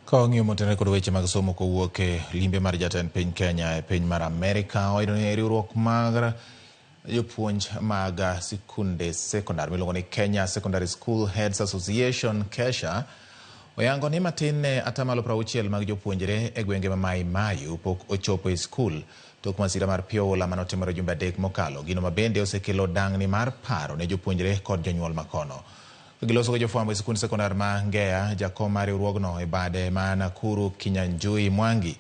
Ka wang'iyo motenore kod weche mag somo kowuok e limbe mar jatend piny Kenya e piny mar Amerika, wayudo ni riwruok mar jopuonj mag sikunde sekondar miluongo ni Kenya Secondary School Heads Association, KESHA, oyango ni matin ne atamalo 60 mag jopuonjre e gwenge ma Mai Mahiu pok ochopo e skul tok masira mar pi oula manotimore jumbe 3 mokalo, gino ma bende osekelo dang'ni mar paro ne jopuonjre kod jonyuol makono. Giloso gi jofwambo e sikund sekondar ma Ngea, jakom mar riwruogno e bade ma Nakuru Kinyanjui Mwangi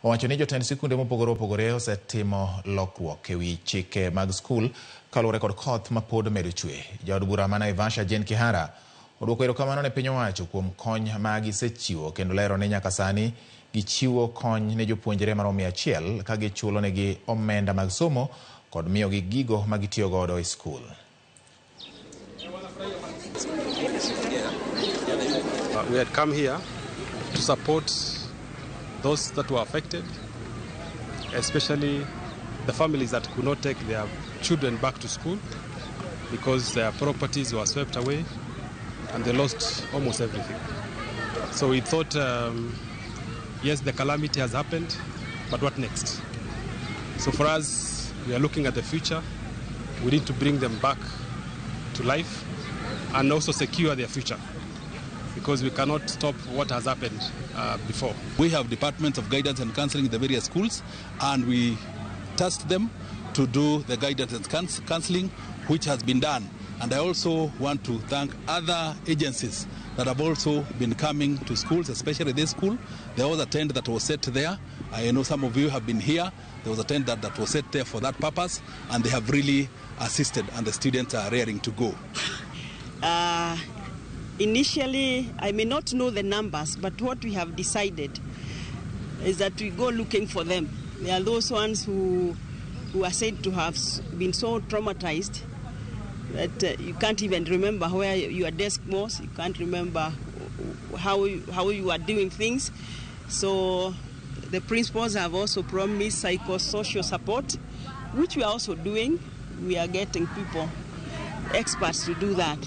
owacho ni jotend sikunde mopogore opogore osetimo lokruok e wi chike mag skul kaluwore kod koth ma pod medo chwe. Jaod bura ma Naivasha Jane Kihara oduoko erokamano ne piny owacho kuom kony ma gisechiwo kendo lero ni nyaka sani gichiwo kony ne jopuonjre maromo 100 ka gichulo negi omenda mag somo kod miyogi gigo ma gitiyo godo e skul. We had come here to support those that were affected, especially the families that could not take their children back to school because their properties were swept away and they lost almost everything. So we thought, yes, the calamity has happened, but what next? So for us, we are looking at the future. We need to bring them back to life and also secure their future, because we cannot stop what has happened before. We have departments of guidance and counseling in the various schools, and we tasked them to do the guidance and counseling, which has been done. And I also want to thank other agencies that have also been coming to schools, especially this school. There was a tent that was set there. I know some of you have been here. There was a tent that was set there for that purpose, and they have really assisted, and the students are raring to go. Initially, I may not know the numbers, but what we have decided is that we go looking for them. They are those ones who are said to have been so traumatized that you can't even remember where your desk was, you can't remember how you are doing things. So the principals have also promised psychosocial support, which we are also doing. We are getting people, experts to do that.